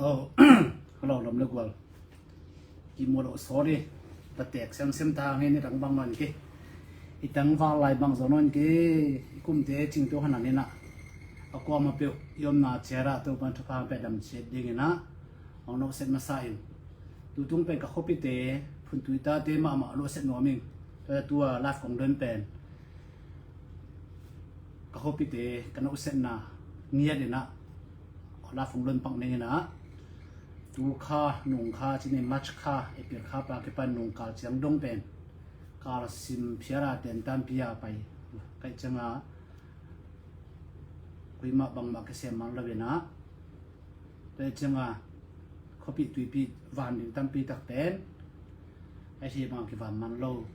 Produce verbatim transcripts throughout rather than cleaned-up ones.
Oh, hello, lam le gual. Ki mual oh, sorry. Patek siang siam ta nge ni tang bang man ki. I tang val lai bang zo non ki. I kum te cing tu hanan ina. A kuama peuh i omna ciara tu pan thupha pe dam ciat ding ina. Ong no set masa in. Tutung pe ka khopi te, phun tui ta te ma ma no set no ming. Tua live kong don pen. Ka khopi te, ka no set na. Ngiat ina. La phung lon pang ning ina. Tu kha, nung kha, cini March kha, April kha pa kipan nung kal ciang dong pen. Kal sim phiara ten tam pia pai. Kai cianga. Kuima bang ma kese man lo ina. Kai cianga. Khopi tuipi van ding tam pi tak pen. Ai si bang ki van man lo.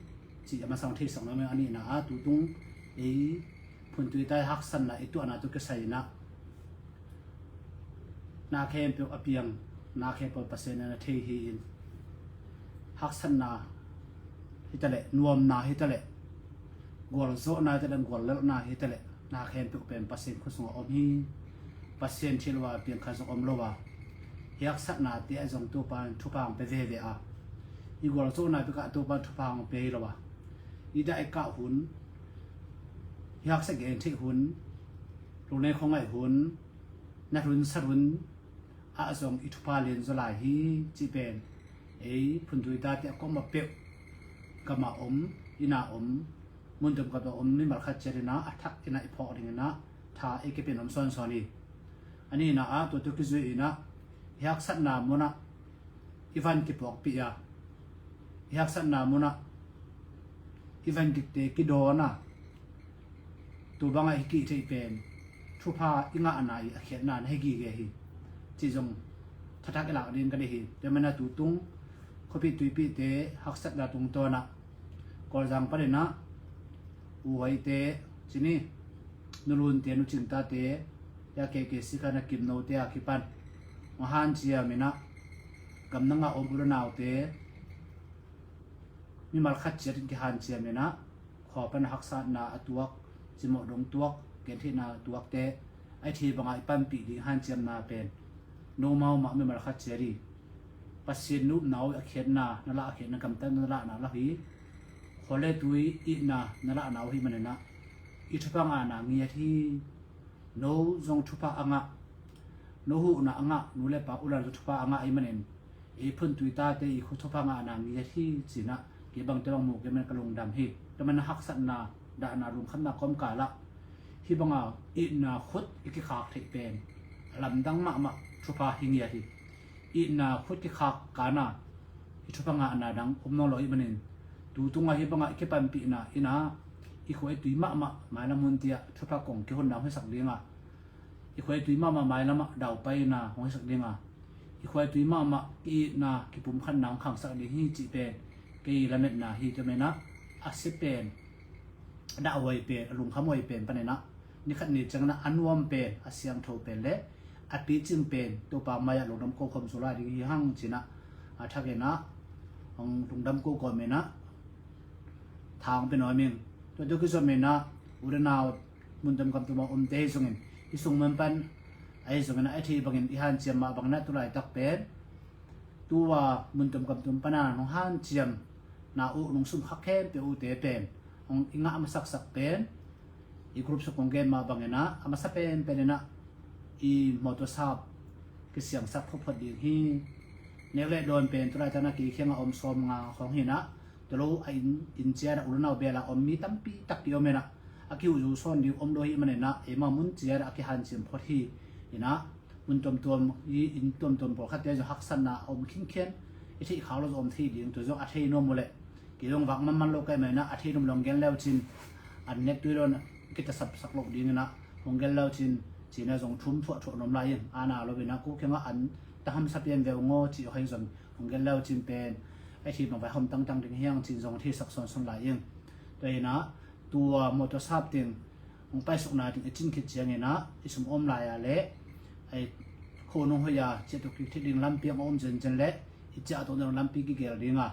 Ci ama sang thei sang lo me ani na a tutung. Ei. Phun tui ta i haksatna i tuahna tu kisai ina. Na khempeuh a piang, na khempeuh Pasian in a thei hi in. Haksatna hi ta leh, nuamna hi ta leh, gualzawhna hi ta leh, guallelhna hi ta leh, na khempeuh pen Pasian khut sungah om hi. Pasian thil lo a piang kha zong om lo a. Hi haksatna te a zong Topa in thupha hong pe veve a. I gualzawhna pekah Topa in thupha hong pe hi lo a. I dah i kah hun, i haksa gen theih hun, lungnei khuangaih hun, nat hun sat hun ah zong i thupha lian zaw lai hi cih pen ei phun tui ta te a kawm a peuh, gam a om, inn a om, mun tum khat a om mimal khat ciat ina a thak ina i phawk ding ina tha ei kipin om sawnsawn hi. A nihna ah tua tu kizui ina i haksatna munah i van kipuakpih a, i haksatna munah i van kikte kidawn a, tu bangah hi kih theih pen thupha i ngahna i a khiatna na hi gige hi. Ci zong thathak i lak ding ka deih hi. Tua mana tutung khuapi tuipi te haksatna tungtawn ah Kawlzang panin ah U Hoi te, cini Nu Lun te, Nu Cing ta te, ya K K C khan a Kim No te a kipan hong hanciam ina, gam nang a om u le nau te mimal khat ciat in kihanciam ina, khua pan haksatna a tuak, cimawh dong tuak, gentheihna a tuak te a i thei bangah i panpih ding hanciamna pen no mau mah mimal khat ciat hi. Pasian nupna uh a khiatna na lah, a khiatna gamtatna na lahna lah hi. Khua le tui itna na lahna uh hi manin ah i thupha ngahna ngiat hi. No zong thupha a ngah, no huhna a ngah, nu le pa u le nau zong thupha a ngah ahih manin ei phun tui ta te i khu thupha ngahna ngiat hi ci ina, kei bang te bang mu kei man ka lungdam hi. Tua mana haksatna, dahna, lungkhamna kawmkal ah hih banga itna khut i kikhak theih pen a lamdang mahmah thupha hi ngiat hi. Itna khut kikhak kana i thupha ngahna dang om nawn lo ahih manin, tu tungah hih bangah i kipanpihna ina i khua i tui mahmah mailam hun tiah thupha kong kihonna hong hisak ding a, i khua i tui mahmah mailamah daupaina hong hisak ding a, i khua i tui mahmah ki-itna kipumkhatna hong khangsak ding hi cih pen kei lametna hi. Tua mana a sia pen, a dahhuai pen, a lungkhamhuai pen panin ah ni khat ni ciangin ah a nuam pen, a siangtho pen le a picing pen Topa mai-ah lungdam kokhawm zo lai ding hi hang ci ina, a thakin ah hong lungdam kokhawm ina tha hong pia nuam ing. Tua tua kizom ina u le nau mun tum kam tum a omte hi zongin, i sung man pan ahi zongin ah a thei bangin i hanciam mah bangin ah tu laitak pen tua mun tum kam tum pana nong hanciamna uh, nong sumkhak khempeuh uhte pen hong i ngah a masaksak pen i group sung kong gen mah bangin ah a masa penpen in ah i mawtaw sap kisiangsak photphot ding hi. Nek le dawn pen tu laitak na kei kiangah om sawm nga khawng hi ina, tua lo a inn, inn ciat ah u le nau bel a om mi tampi tak ki om ina, a kihuhzu sawn ding om lo hi manin ah eima mun ciat ah a kihanciam phot hi. Ina mun tuamtuam i inn tuamtuam pawlkhatte zong haksatna a om khinkhian, i theih khak lo zong om thei ding, tua zong a thei nuam uh leh kei zong vak manman lo ka hih manin ah a thei nuam lo hong gen le uh cin, an nek tui lo in kitasapsak loh ding ina hong gen le uh cin, ci ina zong thum thuahthuah nuam lai ing. A na lo ina ko kiangah an ta hamsa pian ve ung aw cih hong zong hong gen le uh cin pen a thei bang vaihawm tangtang ding hi hang cin zong a theisak sawnsawn lai ing. Tua ina tua mawtaw sap teng hong paisukna ding i cin khit ciangin ah i sum om lai a le, a i khuanung hoih a ciah tuk kik theih ding lampi hong om zenzen le i ciah a tawh ding lampi kigel ding a,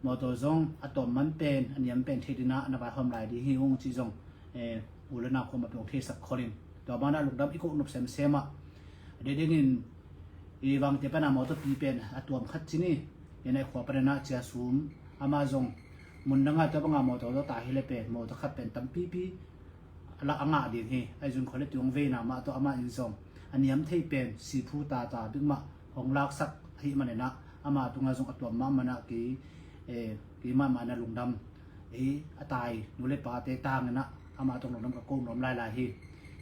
mawtaw zong a tawm man pen, a niam pen theih ding ah na vaihawm lai ding hi ung cih zong, eh, u le nau khuam a peuh theisak khol ing. Tua banah lungdam i koh nop semsem ah, a dei dingin I vangte pana mawtawpi pen a tuam khat ci ni. Ina i khua panin ah Cia Sum, amah zong mundanga tua banga mawtaw tawh ta hi le pen mawtaw khat pen tampipi a lak a ngah ding hi. Ahi zong khua le tui hong veina mah tawh amah in zong a niam thei pen siphu tata bik mah hong laksak ahih manin ah ama tungah zong a tuam mahmah in ah kei, eh, kei mahmah in ah lungdam, eh, a tai nu le pate tangin ah ama tawh lungdam ka ko nuam lailai hi.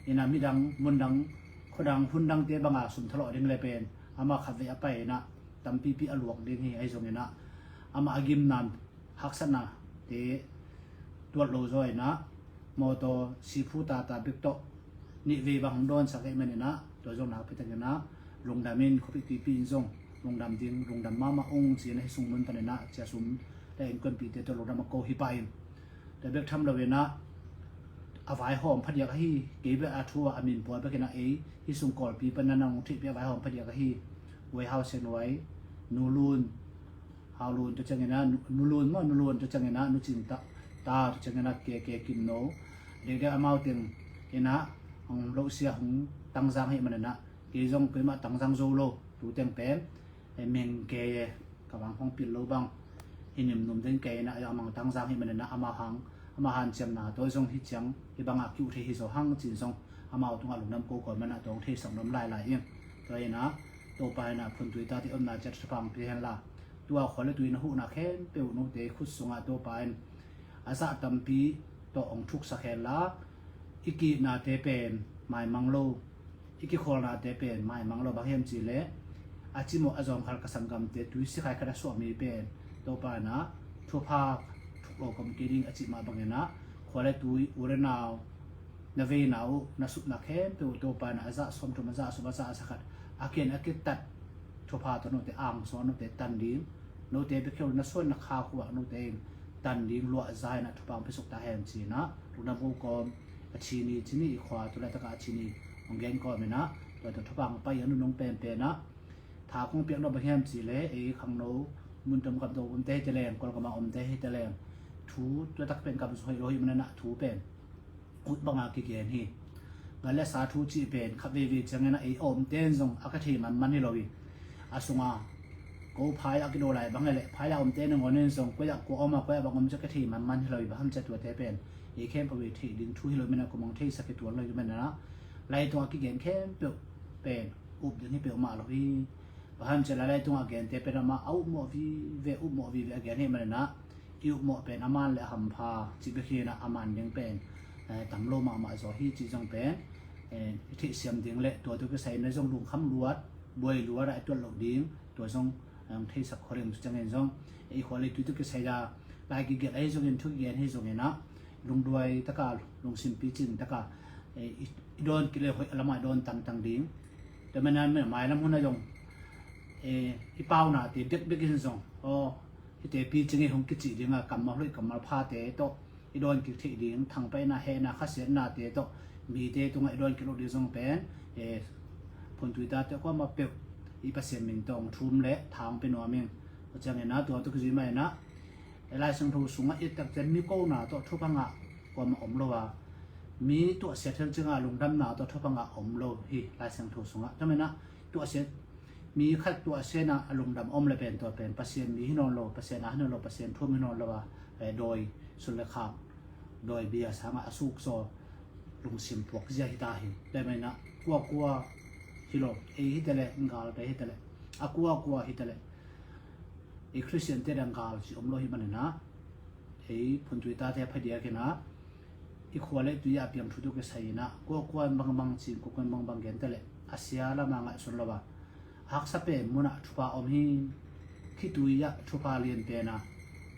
Ina midang mundang khuadang hundangte banga sum thalawh ding le pen ama khatvei a pai in ah tampipi a luak ding hi. Ahi zongin ah ama a gimna haksatnate tuat lo zaw in ah mawtaw siphu tata bik tawh nihvei bang hong dawnsak ahih manin ah tua zong nakpi takin ah lungdam in khuapih tuipi in zong lungdam ding, lungdam mahmah ung ci-in ah hih sung mun panin ah Cia Sum le innkuanpihte tawh lungdam a ko hi pah in. Tua bek tham loin ah a vaihawm phadiak ahi, kei bek a thu a min pua bekin ah ei hih sung Kawlpi panin ah nang theihpih a vaihawm phadiak ahi Wei Hau Sen Wai, Nu Lun, Hau Lun, tua ciangin ah Nu, Nu Lun maw, Nu Lun, tua ciangin ah Nu Cin Ta, ta, tua ciangin ah K K Kim No, dekdek amau teng in ah hong lohsia hong tangzang ahih manin ah kei zong keimah tangzang zo lo, tu teng pen, eh, meng kei e, ka vang hong pil lo bang hi nimnum den kei in ah, amang tangzang ahih manin ah ama hang, ama hanciamna tawh zong hi ciang hi bangah kiuh thei hi zaw hang ci-in zong amau tungah lungdam ko ko manin ah tua hong theisak nuam lailai ing. Tua in ah Topa in ah Phuntui tate omna ciat thupha hong pia hen la, tua khua le tui na huhna khempeuh note khut sungah Topa in a zah tampi tawh hong thuksak hen la, i kihnate pen maimang lo, i kikhawlnate pen maimang lo, bang hiam cih leh a cimawh a zawngkhal ka sanggamte tuisi khai khat a suah mi pen Topa in ah thupha thuk lo kom kei ding a cih mah bangin ah khua le tui, u le nau, na veina uh, na supna khempeuh uh Topa in ah a zah sawmthum, a zah sawm, a zah a za khat a kian a kitat thupha tawh note angsawn, note tan ding, note bek hi lo na suan na khak uh ah note in tan ding luah za in ah thupha hong piasuk ta hen ci-in ah lungdam ko kawm. A ci ni ci ni, i khua tu laitakah a ci ni hong gen kawm in ah tua tawh thupha hong pai a nunung penpen ah tha kong piak lo bang hiam cih leh ei khangno mun tom gam to omte hi te leng, Kawlgam a omte hi te leng, thu tua tak pen gam sung hoih lo hi manin ah thu pen ut banga kigen hi. Gal le sa thu cih pen khat veivei ciangin ah ei a omte in zong a ka thei manman hi lo hi. A sunga ko phai a kido lai bang hi leh phai a omte nangawn in zong koi ah kua om a, koi ah bang om ci a ka thei manman hi lo hi. Bang hiam cih leh tuate pen ei khempeuh i theih ding thu hi lo manin ah kum hong theisak hi tuan lo hi manin ah leitung a kigen khempeuh pen up ding hi peuhmah lo hi. Bang hiam cih leh leitungah a gente pen amah a upmawh vive, upmawh vive a gen hi manin ah i upmawh pen a man le a hampha cih bek hi in ah a man ding pen, eh, tam lo mahmah zaw hi cih zong pen, eh, i theihsiam ding le tua tawh kisai in ah zong lungkham luat, buai luat ah i tuat loh ding tua zong, eh, hong theisak khualeng. Tua ciangin zong, eh, i khua le tui tawh kisai a lai kigelh ahi zongin, thu kigen ahi zongin ah lungduai taka, lungsim picing taka, eh, i, i dawn kileh hoih a lamah i dawn tangtang ding. Tua manin ah mailam hun ah zong, eh, i paunate bekbek in zong aw hihte picing hi hong kicih ding a, kammal hoih kammal phate tawh i dawn kik theih ding, thangpaihna, hehna, khasiatnate tawh mite tungah i dawn kik loh ding zong pen, eh, Phuntui tate kuamah peuh i Pasian min tawh hong thum le tha hong pia nuam ing. Tua ciangin ah tua tawh kizui mah in ah Laisiangtho sungah i et tak ciang mi kona tawh thupha ngah kuamah om lo a, mi tuahsia thil cinga lungdamna tawh thupha ngah om lo hi Laisiangtho sungah. Tua manin ah tuahsia, mi khat tuahsia in ah a lungdam om le pen tua pen Pasian mi hi nawn lo, Pasian a hi nawn lo, Pasian thum hi nawn lo a, eh, dawi sullekhak, dawi bia sangah a suksaw lungsim puak zia hi ta hi. Tua manin ah kuakua hi lo, ei hi ta leh, gal pen hi ta leh, a kuakua hi ta leh, ei Khristiante dang gal ci om lo hi manin ah ei Phuntui tate a phadiak in ah i khua le tui a piang thu tawh kisai in ah kuakua in bangbang cing, kuakua in bangbang gen ta leh a sia lamah ngaihsun lo a, a haksa pen munah thupha om hi. Khitui ah thupha lianpen a,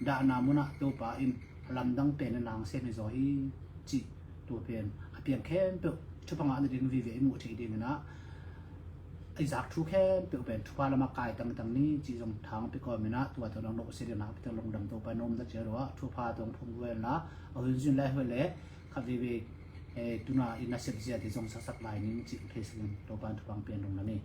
dahna munah Topa in a lamdang pen a nang sem hi zaw hi cih tua pen a piang khempeuh thupha ngah nading vive i muh theih dingin ah i zak thu khempeuh pen thupha lamah kai tangtang ni cih zong tha hong pia kawm in ah tua tawh nang nohsia ding nakpi tak lungdam. Topa in a omna ciat uh ah thupha tawh hong phung uh hen la, a hun zui lai hoih le khat veivei, eh, tuna i nasep ziate zong saksak lai ning cih hong theisak in Topa in thupha hong pia in lungdam hi.